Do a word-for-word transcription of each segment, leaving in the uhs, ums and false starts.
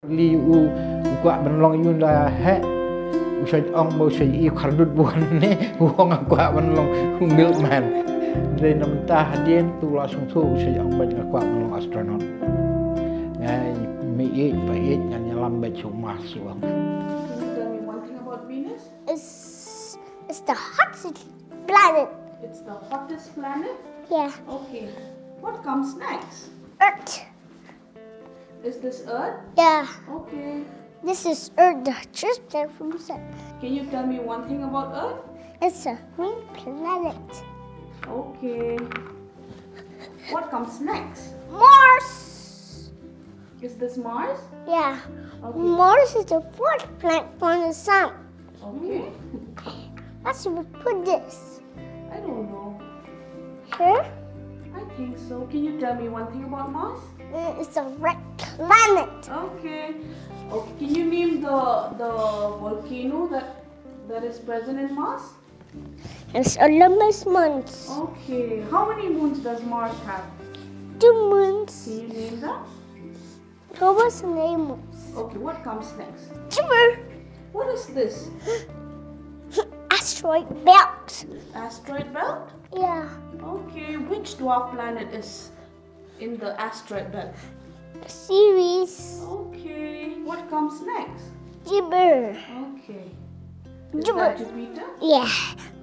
Li u, u kwah ban long ïa u la heh. U sa ong ba u sa ïohi khardut bun ne, u ong nga kwah ban long u milkman. Dei namar hadien tu la sngewthuh u sa ong ba nga kwah ban long astronaut. Ngan mih ïeit ba ïeit ngan ïalam bad shu mas shu ong. Can you tell me one thing about Venus? It's, it's the hottest planet. It's the hottest planet? Yeah. Okay. What comes next? Earth. Is this Earth? Yeah. Okay. This is Earth, the first planet from the sun. Can you tell me one thing about Earth? It's a green planet. Okay. What comes next? Mars. Is this Mars? Yeah. Okay. Mars is the fourth planet from the sun. Okay. Where should we put this? I don't know. Here? I think so. Can you tell me one thing about Mars? Mm, it's a red planet. Okay. Okay. Can you name the the volcano that that is present in Mars? It's Olympus Mons. Okay. How many moons does Mars have? Two moons. Can you name them? Phobos and Deimos. Okay, what comes next? Jupiter. What is this? Asteroid belt. Asteroid belt? Yeah. Okay, which dwarf planet is in the asteroid belt? Ceres. Okay, what comes next? Jupiter. Okay. Is Jupiter. That Jupiter? Yeah.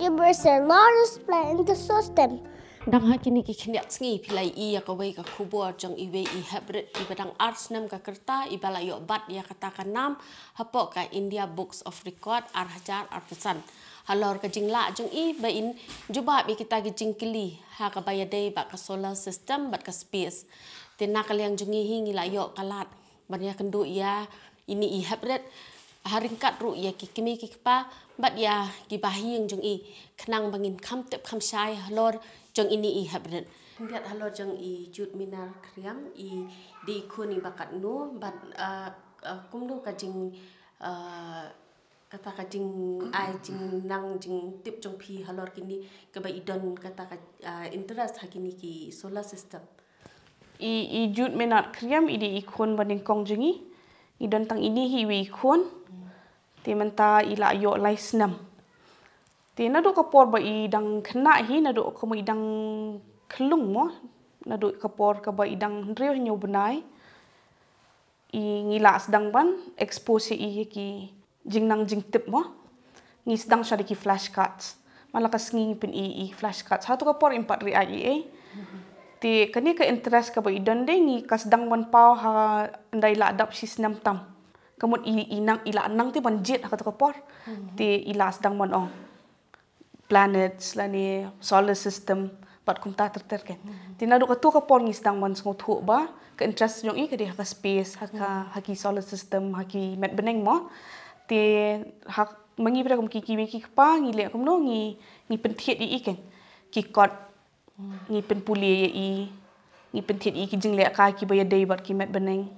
Jupiter is the largest planet in the system. Dang ha kine ki khyndiat sngi phi la ïohi ïa kawei ka khubor jong iwei i heprit iba dang ar snem ka rta iba la ïoh bat ïa kata ka nam hapoh ka India Books of Record ar hajar arphew san. Halor ka jinglah jong i ba in jubab ïa kita ki jingkylli ha kaba ïadei bad ka solar system bad ka space. Te na ka liang jong ngi hi ngi la ïoh ka lad ban ïakynduh ïa ine i heprit, ha ryngkat ruh ïa ki kmie ki kpa bad ïa ki bahaïing jong i, khnang ba ngin kham tip kham shai halor jong ine i heprit. Khyndiat halor jong i Jude Minar Khriam, i dei i khun iba katno bad, ah, ah, kumno ka jing, ah, kata ka jingai jingnang jingtip jong phi halor kine kaba i don kata ka, ah, interest ha kine ki solar system. I, i Jude Minar Khriam i dei i khun ba nyngkong jong ngi. Ngi don tang ine hi iwei i khun. Te mynta i la ïoh lai snem. Te naduh ka por ba i dang khynnah hi, naduh ka mo i dang khyllung mo, naduh ka por kaba i dang hynriew hynñiew bnai, i ngi la sdang ban expose ïa i ïa ki jingnang jingtip mo. Ngi sdang sha da ki flashcards. Man la ka sngi ngi pyni i flashcards. Hato ka por im pat re ai ei ei. Te kane ka interest kaba i don de ngi ka sdang ban paw ha ynda i la dap shi snem tam. Ka mut i, i nang, i la nang te ban jied ha kato ka por. Te i la sdang ban ong planets lane solar system bad kumta ter ter kan. Te naduh kato ka por ngi sdang ban sngewthuh ba ka interest jong i ka dei ha ka space, ha ka, ha ki solar system, ha ki met bneng mo. Te ha ma ngi bad kum ki, ki, ki kpa ngi leh kumno ngi, ngi pynthied ïa i kan. Ki kot ngi pynpule ïa i, ngi pynthied ïa i ki jinglehkai kiba ïadei bad ki met bneng.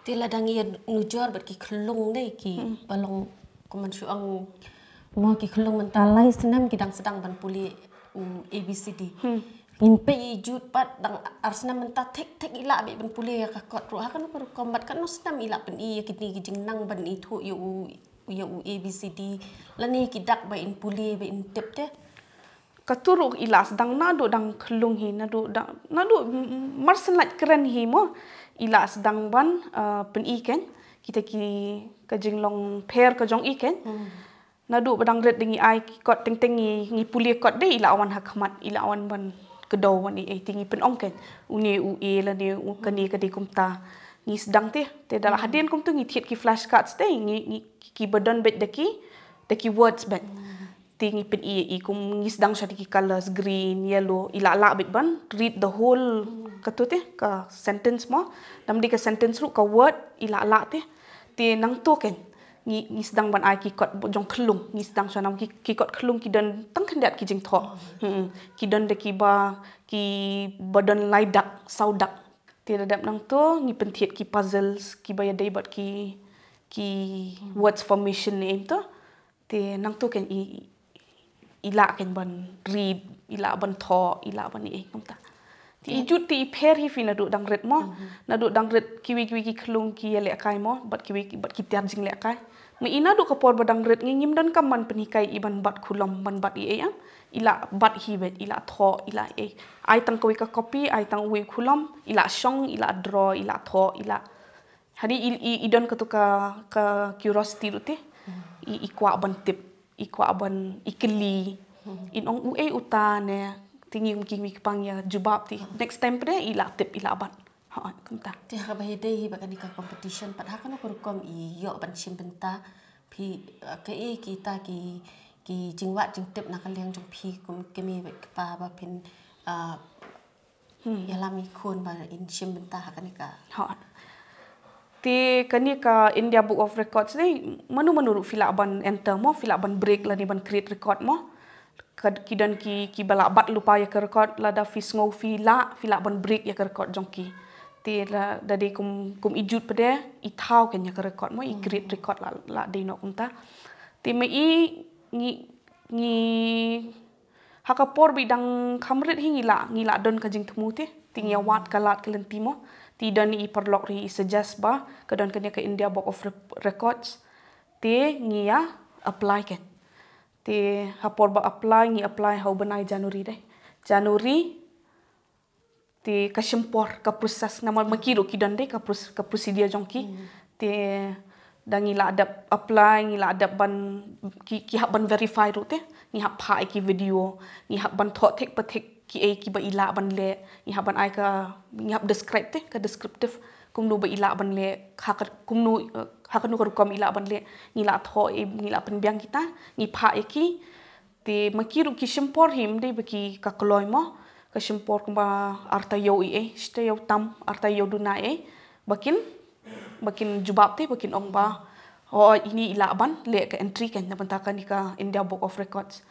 Te lada ngi ïa nujor bad ki khyllung de ki ba long kumban shu ong mo ki khyllung mynta lai snem ki dang sdang ban pule u A B C D. Ngin peit ïa i Jude pat dang ar snem mynta thik thik i lah beit ban pule ïa ka kot ruh ha kano ka rukom bad kano snem i lah pyni ïa kine ki jingnang ban ithuh ïa u, ïa u A B C D lane ki dak ba in pule ba in tip te. Kato ruh i la sdang naduh dang khyllung hi, naduh dang, naduh m-, m-, mar shen lait kren hi mo, i la sdang ban, eh, pyni kan, kita ki ka jinglong pher ka jong i kan. Naduh ba dang rit da ngi ai ki kot teng teng ngi, ngi pule kot de i la wan ha khmat, i la wan ban kdew wan i, eh, te ngi pynong kan. Une u A lane u kane ka dei kumta. Ngi sdang te, te da la hadien kumtu ngi thied ki flashcards te, ngi, ngi ki ba don beit da ki, da ki words beit. Te ngi pyni ïa i kum ngi sdang sha da ki colors green, yellow, i lah lah beit ban read the whole kato te ka sentence mo. Namar dei ka sentence ruh ka word i lah lah te. Te nangto kan ngi, ngi sdang ban ai ki kot jong khyllung, ngi sdang sha nam ki, ki kot khyllung ki don tang khyndiat ki jingthoh. Hmm. Ki don da ki ba, ki ba don lai dak, saw dak. Te da dep nangto ngi pynthied ki puzzles ki ba ïadei bad ki, ki words formation ne em to. Te nangto kan i, i lah kan ban read, i lah ban thoh, i lah ban i, eh, kumta. Te I jut te i pher hi phi naduh dang rit mo. Naduh dang rit kiwei kiwei ki khlung ki ïalehkai mo, bad kiwei bad ki tiar jinglehkai. Ma i naduh ka por ba dang rit ngi ngim donkam ban pynhikai i ban bat khulom, ban bat i ei am. I la bat hi beit, i la thoh, i la ei. Ai tang kawei ka copy, ai tang uwei khulom, i la shong, i la draw, i la thoh, i la. Hadien i, i, i don kato ka, ka curiosity ruh te. I, i kwah ban tip, i kwah ban, i kylli. In ong uei uta ne, te ngi kum ki kmie ki kpa ngi ïa jubab te. Next time pat de i la tip, i la bat. Ha, kumta. Te ha kaba ïadei hi bad kane ka competition pat, ha kano ka rukom i ïoh ban shim bynta phi, eh, kaei kita ki, ki jingwad jingtip na ka liang jong phi kum kmie bad kpa ba phin, eh, ïalam i khun ba in shim bynta ha kane ka. Ha. Te kane ka India Book of Records ne, mano mano ruh phi lah ban enter mo, phi lah ban break lane ban create record mo. Ka, ki don ki, kiba lah bat lypa ïa ka record, lada phi sngew phi lah, phi lah ban break ïa ka record jong ki. Te la, da dei kum, kum i jut pat de, i thaw kein ïa ka record mo, i create record lah, lah dei noh kumta. Te ma i ngi, ngi, ha ka por ba i dang kham rit hi ngi lah, ngi lah don ka jingthmu te, te ngi ïa wad ka lad ka lynti mo. Te don i paralok ruh i suggest ba, ka don kane ka India Book of Re-, Records. Te ngi ïa apply kein. Te ha por ba apply, ngi apply ha u bnai January de. January, te ka shim por, ka process, namar ma ki ruh ki don de, ka proce-, ka procedure jong ki. Te da ngi la dep apply, ngi la dep ban, ki, ki hap ban verify ruh te, ngi hap phah ïa ki video, ngi hap ban thoh thik pa thik, kiei kiba i lah ban leh, ngi hap ban ai ka, ngi hap describe te, ka descriptive, kumno ba i lah ban leh, ha ka, kumno, eh, ha kano ka rukom i lah ban leh, ngi lah thoh, eh, ngi lah pynbiang kita, ngi phah ïa ki, te ma ki ruh ki shim por hi, ym dei ba ki ka kloi mo, ka shim por kumba ar taïew ei ei, shi taïew tam, ar taïew duna ei, ba kin, ba kin jubab te, ba kin ong ba, oh, ine i lah ban leh ka entry kein, na bynta kane ka India Book of Records.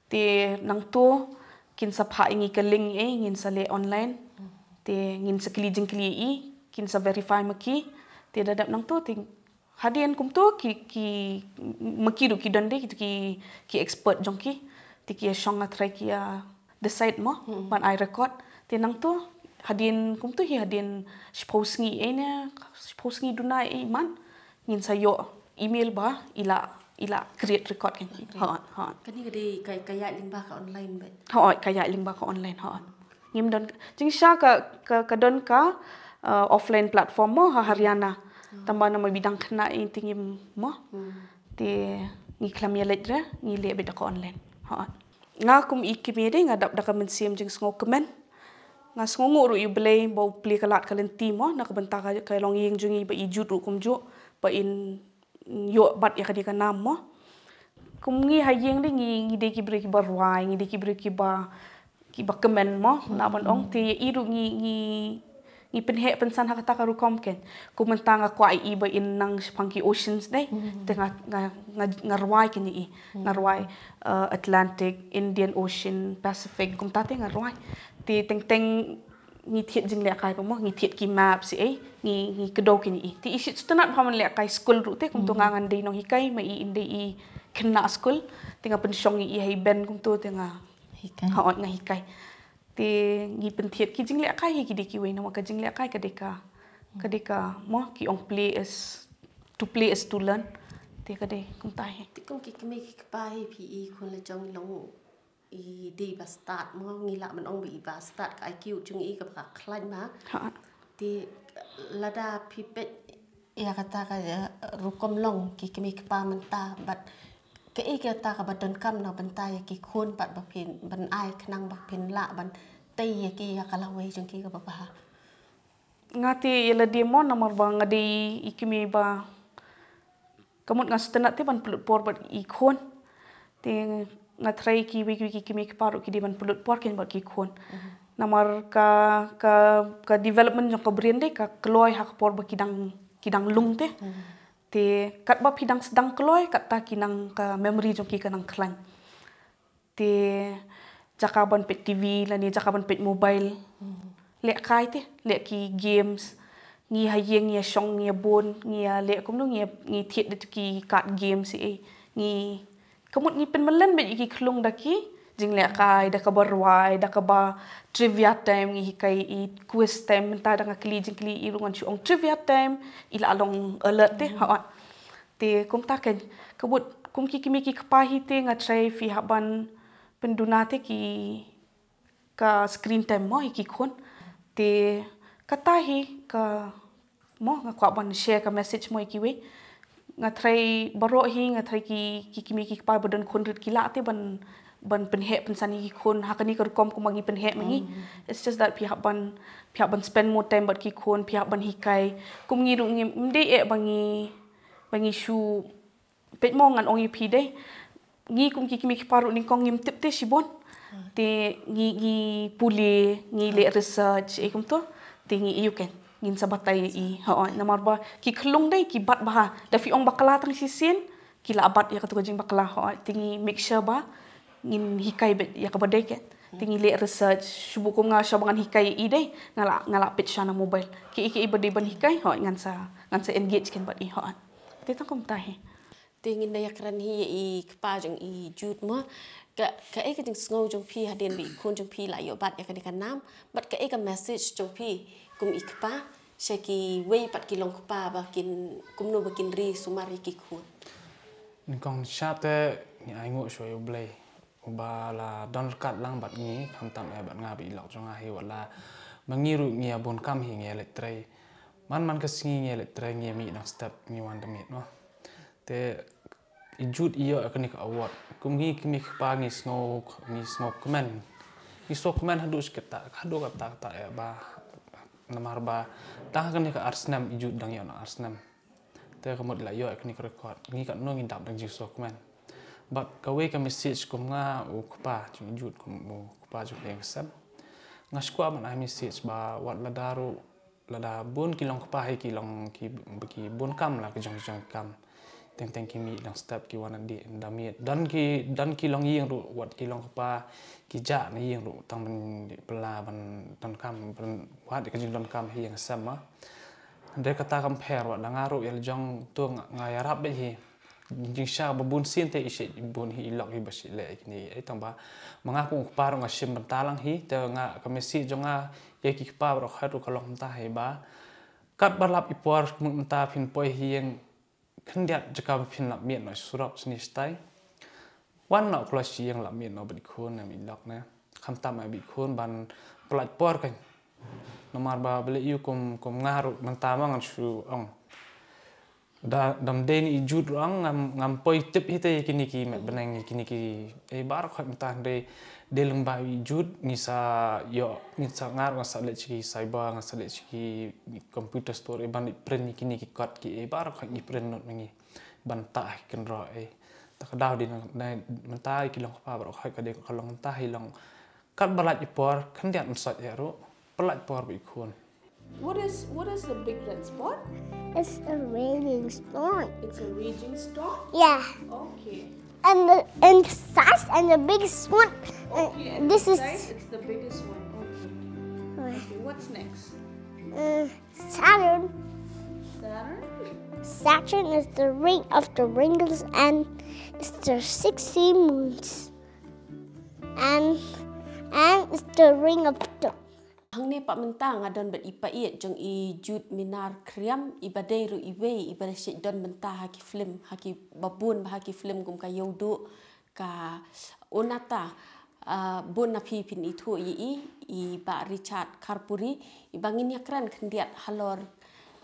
Te nangto, kin sa phah ïa ngi ka link ei, ngin sa leh online. Te ngin sa kylli jingkylli ei, kin sa verify ma ki. Te da dep nangto, te hadien kumto ki, ki, ma ki ruh ki don de, ki, ki, ki expert jong ki. Te ki ïa shong nga trai ki ïa decide mo, ban ai record. Te nangto, hadien kumto hi hadien shiphew sngi ei ne, shiphew sngi duna ei man. Ngin sa ïoh email ba, i lah, i lah create record kein. Ha, ha. Kane ka dei ka, ka ïaid lyngba ka online beit. Ha, ka ïaid lyngba ka online, ha. Ngim don, jingshisha ka, ka, ka don ka, uh, offline platform mo, ha Haryana. Tangba namar ba i dang khynnah ei te ngim mo. Te ngi khlem ïa leit re, ngi leh beit da ka online. Ha. Nga kum i kmie de nga dap da ka mynsiem jingsngewkmen. Nga sngewnguh ruh ïa u Blei ba u plie ka lad ka lynti mo, na ka bynta ka, ka longïing jong ngi ba i jut ruh kumjuh, ba in ïoh bat ïa kane ka nam mo. Kum ngi ha ïing de ngi, ngi dei ki briew kiba rwai, ngi dei ki briew kiba, kiba kmen mo, lah ban ong te ïa i ruh ngi, ngi, ngi pynheh pynsan ha kata ka rukom kein. Kum mynta nga kwah ïa i ba in nang shaphang ki oceans de. Te nga, nga, nga, nga rwai kein ïa i. Nga rwai, uh, Atlantic, Indian Ocean, Pacific, kumta te nga rwai. Te teng teng ngi thied jinglehkai ruh mo, ngi thied ki map si ei, ngi, ngi kdew kein ïa i. Te i shu sngewtynnat bha ban lehkai skul ruh te, kumto nga ngan dei nonghikai, ma i in dei i khynnah skul, te nga pynshong ïa i ha i bench kumto te nga hikai. Ha, nga hikai. Te ngi pynthied ki jinglehkai hi ki dei kiwei namar ka jinglehkai ka dei ka, ka dei ka mo ki ong play is to play is to learn. Te ka dei kumta hi. Te kum ki kmie ki kpa hi phi i khun la jong long i dei ba stad mo ngi lah ban ong ba i ba stad ka I Q jong i kaba ka khlaiñ ma. Ha. Te lada phi peit ïa kata ka, eh, rukom long ki kmie ki kpa mynta bad kaei kata kaba donkam na bynta ïa ki khun pat ba phin ban ai khnang ba phin lah ban tei ïa ki ïa ka lawei jong ki kaba bha. Nga te ïa lade mo namar ba nga dei i kmie ba ka mut nga sngewtynnat te ban pynlut por bad i khun. Te nga trai kiwei kiwei ki kmie ki kpa ruh ki dei ban pynlut por kein bad ki khun. Namar ka, ka, ka development jong ka brain de ka kloi ha ka por ba ki dang, ki dang lung te. Te katba phi dang sdang kloi katta ki nang ka memory jong ki ka nang khlaiñ. Te jaka ban peit T V lane jaka ban peit mobile. Lehkai te, leh ki games. Ngi ha ïing ngi ïa shong ngi ïa bun, ngi ïa leh kumno ngi ïa, ngi thied da ki card games ei. Ngi, ka mut ngi pynmlien beit ïa ki khlung da ki, Jinglehkai da kaba rwai, da kaba trivia time, ngi hikai i quiz time, mynta da nga kylli jingkylli i ruh ngan shu ong trivia time, i la long alert te, hooid. Te kumta kein, ka mut kum ki kmie ki kpa hi te nga tharai phi hap ban pynduna te ki ka screen time mo ïa ki khun. Te kata hi ka mo nga kwah ban share ka message mo ïa kiwei. Nga tharai baroh hi, nga tharai ki, ki kmie ki kpa ba don khun rit ki lah te ban, ban pynheh pynsan ïa ki khun ha kane ka rukom kumba ngi pynheh ma ngi. It's just that phi hap ban, phi hap ban spend more time bad ki khun, phi hap ban hikai. Kum ngi ruh ngim dei eh ba ngi, ba ngi shu peit mo ngan ong ïa phi dei. Ngi kum ki kmie ki kpa ruh nyngkong ngim tip te shibun. Te ngi, ngi pule, ngi leh research, eh kumto. Te ngi ïoh kein, ngin sa batai ïa i, hooid. Namar ba ki khyllung dei ki bat bha. Da phi ong bakla tang shisien, ki la bat ïa kato ka jingbakla, hooid. Te ngi make sure ba ngin hikai beit ïa kaba dei kein. Te ngi leh research, shu buh kum nga sha ba ngan hikai ïa i dei, nga la, nga la peit sha na mobile. Kiei kiei ba dei ban hikai, hooid, ngan sa, ngan sa engage kein bad i, hooid. Te tang kumta hi. Te ngin da ïakren hi ïa i kpa jong i Jude mo. Ka, kaei ka jingsngew jong phi hadien ba i khun jong phi la ïoh bat ïa kane ka nam, bad kaei ka message jong phi kum i kpa sha kiwei pat ki long kpa ba kin, kumno ba kin ri sumar ïa ki khun. Nyngkong shap te ngi ainguh shuwa ïa U Blei uba la don ryngkat lang bad ngi, khamtam eh bad nga bad i lok jong nga hi, wat la ba ngi ruh ngi ïa bun kam hi, ngi ïa leit trei. Man man ka sngi ngi ïa leit trei, ngi ïa mih dang step, ngi wan da miet mo. Te i Jude i ïoh ïa kane ka award. Kum ngi kmie kpa ngi sngew, ngi sngewkmen. Ngi sngewkmen haduh shi katta, haduh katta katta eh ba namar ba tang ha kane ka ar snem i Jude dang ïoh na ar snem. Te ka mut la ïoh ïa kane ka record. Ngi katno ngi dap da ka jingsngewkmen. Bad kawei ka message kum nga u kpa jong i Jude, kum u kpa jong ka ïing ka sem, nga sngewkwah ban ai message ba wat lada ruh, lada bun ki long kpa hi ki long ki, ki bun kam la ka jong jong kam. Teng teng ki mih dang step, ki wan da dih da miet. Don ki, don ki longïing ruh wat ki long kpa, ki jah na ïing ruh tang ban dih pla ban donkam, ban wad ïa ka jingdonkam ha ïing ha sem mo. Hynrei kata kam pher, wat la nga ruh ïa la jong to nga, nga ïarap beit hi. Jingshisha ba bun sien te i shait bun hi i lok hi ba shait leh ïa kine, eh, tang ba ma nga kum u kpa ruh nga shim bynta lang hi. Te nga, ka message jong nga ïa ki kpa baroh khoit ruh ka long mynta hi ba katba lap i por, mynta phin poi ha ïing, khyndiat jaka ba phin lap miet noh surok shane shatai, wan noh kloi sha ïing lap miet noh bad i khun ne i lok ne. Khamtam eh bad i khun ban pyllait por kein. Namar ba balei ïa u kum, kum nga ruh mynta ma ngan shu ong, da dam dei na i Jude ruh ong ngam, ngam poi tip hi te ïa kine ki met bneng, ïa kine ki, eh, baroh khoit mynta. Hynrei dei lyngba i Jude ngi sa ïoh, ngi sa, nga ruh nga sa leit sha ki cyber, nga sa leit sha ki computer store, eh, ban leit print ïa kine ki kot ki, eh, baroh khoit ngi print noh ma ngi ban tah ha ki kynroh, eh. Ta ka daw dei na, na mynta ïa ki long kpa baroh khoit ka dei ka long mynta hi long katba lait i por khyndiat, ym sot eh ruh pyllait por bad i khun. What is, what is the big red spot? It's a raging storm. It's a raging storm? Yeah. Okay. And the, and the size and the biggest one. Uh, okay, and this the is size, it's the biggest one. Okay. Right. Okay, what's next? Uh, Saturn. Saturn? Saturn is the ring of the wrinkles and it's the sixty moons. And, and it's the ring of the Hangne pat mynta nga don bad i paieit jong i Jude Minar Khriam, iba dei ruh iwei iba la shait don bynta ha ki film, ha kiba bun bha ki film kum ka Ïewduh, ka Unata, ah, bun na phi phin ithuh ïa i, i Bah Richard Kharpuri, iba ngin ïakren khyndiat halor,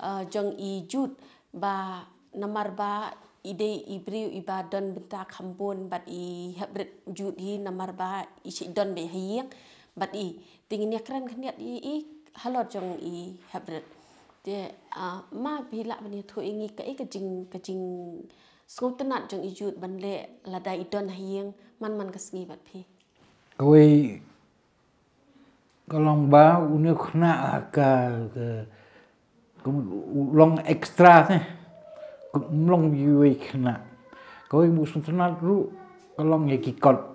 ah, jong i Jude ba namar ba i dei i briew iba don bynta kham bun bad i hep rit Jude hi namar ba i shait don beit ha ïing bad i. Te ngin ïakren khyndiat ïa i halor jong i hep rit. Te, ah, ma phi lah ban ïathuh ïa ngi kaei ka jing, ka jingsngewtynnat jong i Jude ban leh lada i don ha ïing man man ka sngi bad phi? Kawei ka long ba une u khynnah ka, ka, ka long extra te. Ka long iwei i khynnah. Kawei ba u sngewtynnat ruh ka long ïa ki kot.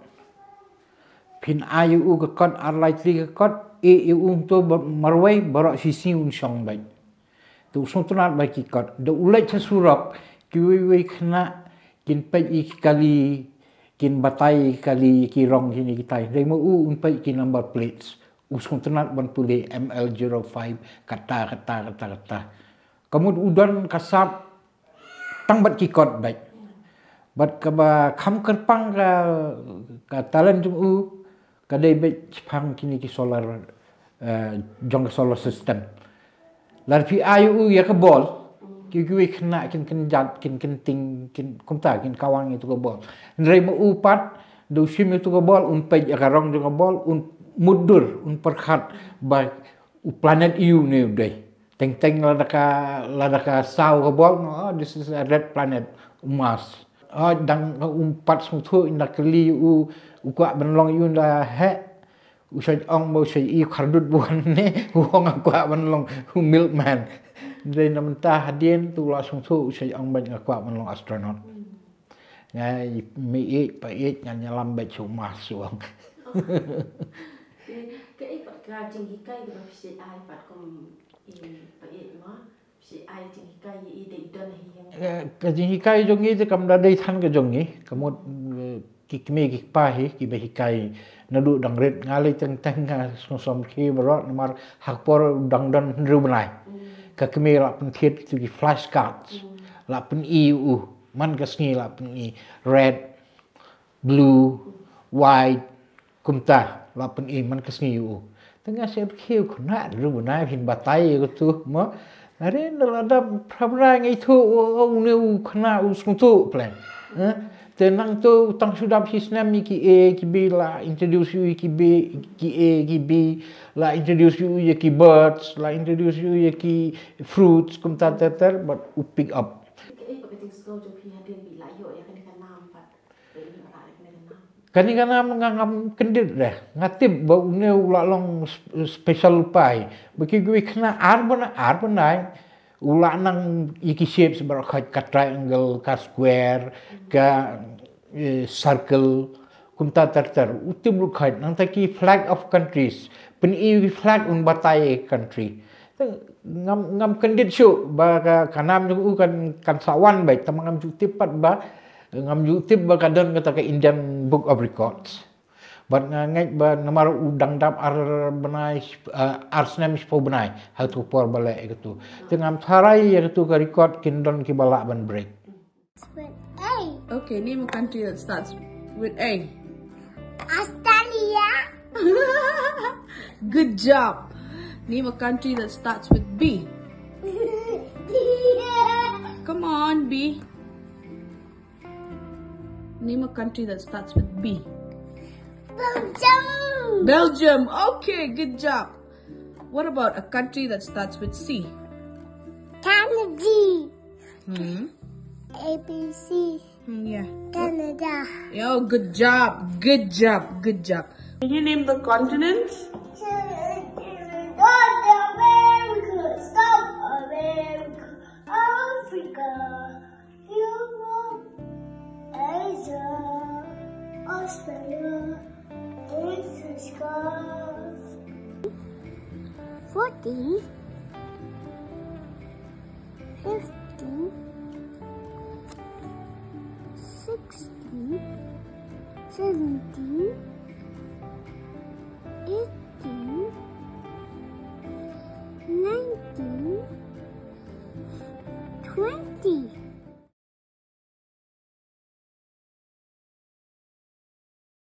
Phin ai ïa u ka kot, ar lai tylli ka kot, eh, ïa u hangto ba marwei baroh shisngi un shong beit. Te u sngewtynnat bha ïa ki kot. Da u leit sha surok, kiwei wei khynnah kin peit ïa ki kali, kin batai kali ki rong kine kitai. Hynrei ma u un peit ki number plates. U sngewtynnat ban pule M L zero five, kata, kata, kata, kata. Ka mut u don ka sap tang bad ki kot beit. Bad kaba kham kyrpang ka, ka talent jong u, ka dei beit shaphang kine ki solar, eh, jong ka solar system. Lada phi ai u ïa ka bol, ki, kiwei khynnah kin kynjat, kin kynting, kin kumta, kin kawang ïa tu ka bol. Hynrei ma u pat, da u shim ïa tu ka bol, un peit ïa ka rong jong ka bol, un mutdur, un pyrkhat ba u planet ïa u ne u dei. Teng teng lada ka, lada ka saw ka bol, no, oh, this is a red planet, u Mars. Oh, dang, um pat sngewthuh, ynda kylli u, u kwah ban long ïa u, ynda heh, u shait ong ba u shait i khardut buan ne, u ong nga kwah ban long u milkman. Dei na mynta hadien te u la sngewthuh, u shait ong ba nga kwah ban long astronaut. Nga mih ïeit pa ïeit, ngan ïalam beit sha u Mars, u ong. Ka, ka ei pat ka jinghikai kaba phi shait ai pat kum i pa ïeit ma? Phi ai jinghikai ïa i dei don hi ïa nga. Eh, ka jinghikai jong ngi te kam da dei than ka jong ngi, ka mut, eh, ki kmie ki kpa hi kiba hikai naduh dang rit. Nga lei teng teng nga sngewsih khie baroh namar ha ka por dang don hynriew bnai. Ka kmie la pynthied tu ki flashcards. La pyni u, man ka sngi la pyni red, blue, white, kumta, la pyni man ka sngi ïa u. Te nga sngewsih khie, u khynnah hynriew bnai phin batai ïa katu, mo. Are nda lada phra bnai nga ithuh, o, o, une u khynnah u sngewthuh pleng. Eh? Te nangta tang shu dap shi snem ïa ki A ki B la introduce ïa u ïa ki B, ki A ki B, la introduce ïa u ïa ki birds, la introduce ïa u ïa ki fruits, kumta ter ter, bad u pick up. Kaei pat ka jingsngew jong phi hadien ba i la ïoh ïa kane ka nam pat? Kane ka nam nga ngam kyndit re. Nga tip ba une u la long sp-, special pa i. Ba ki, kiwei khynnah ar bnai, ar bnai, u la nang ïa ki shapes baroh khoit, ka triangle, ka square, ka, eh, circle, kumta ter ter. U tip lut khoit, nangta ki flag of countries. Pyni ki flag, un batai country. Te ngam, ngam kyndit shuh ba ka, ka nam jong u kan, kan sa wan beit, tangba ngam ju tip pat ba, ngam ju tip ba ka don kata ka Indian Book of Records. Bad nga ngeit ba namar u dang dap ar bnai, eh, ar snem shiphew bnai ha katu ka por ba leh ïa katu. Te ngam tharai ïa katu ka record kin don kiba lah ban break. With A. Okay, name a country that starts with A. Australia. Good job. Name a country that starts with B. Come on, B. Name a country that starts with B. Belgium. Belgium. Okay, good job. What about a country that starts with C? Canada. Hmm. A B C. Hmm, yeah. Canada. Oh, good job. Good job. Good job. Can you name the continents? North America, South America, Africa, Europe, Asia, Australia, Antarctica. Forty, fifty, sixty, seventy, eighty.